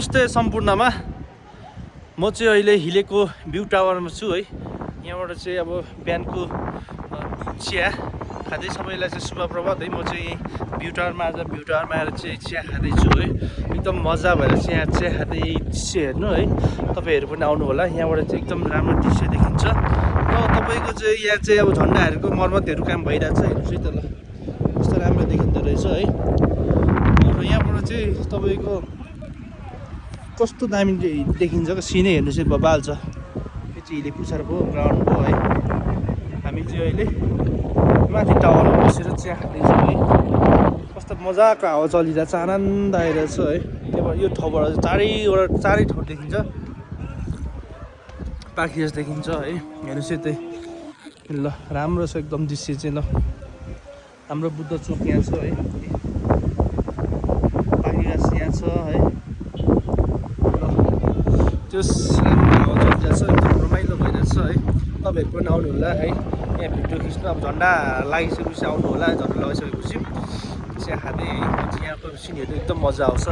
नमस्ते सम्पूर्णमा म चाहिँ अहिले हिलेको भ्यू टावरमा छु है। यहाँबाट चाहिँ अब बिहानको चिया खाँदै सबैलाई चाहिँ शुभ प्रभात है। म चाहिँ भ्यू टावरमा आएर चाहिँ चिया खाँदैछु है। एकदम मजा भएर चाहिँ यहाँ चिया खाँदै दृश्य हेर्नु है। तपाईँहरू पनि आउनु होला। यहाँबाट चाहिँ एकदम राम्रो दृश्य देखिन्छ र तपाईँको चाहिँ यहाँ चाहिँ अब झन्डाहरूको मर्मतहरू काम भइरहेछ। हेर्नुहोस् है त, ल कस्तो राम्रो देखिँदो रहेछ है। र यहाँबाट चाहिँ तपाईँको कस्तो दामी देखिन्छ कि सिनै हेर्नु चाहिँ बबाल छ। यो चाहिँ हिले पुछारको ग्राउन्ड हो है। हामी चाहिँ अहिले माथि टावरमा बसेर चिया खाँदैछौँ है। कस्तो मजाको हावा चलिरहेछ, आनन्द आइरहेछ है। त्यहाँबाट यो ठाउँबाट चारै ठाउँ देखिन्छ, पाखी जस्तो देखिन्छ है। हेर्नुहोस् यतै ल राम्रो छ एकदम दृश्य चाहिँ। ल हाम्रो बुद्ध चोक यहाँ छ है, पाखी गाछ यहाँ छ है। त्यो हावा चलिरहेछ, एकदम रमाइलो भइरहेछ है। तपाईँहरू पनि आउनु होला है। यहाँ भिडियो खिच्नु अब झन्डा लागिसकेपछि आउनु होला। झन्डा लगाइसकेपछि चिया खाँदै है, यहाँको सिनहरू एकदम मजा आउँछ।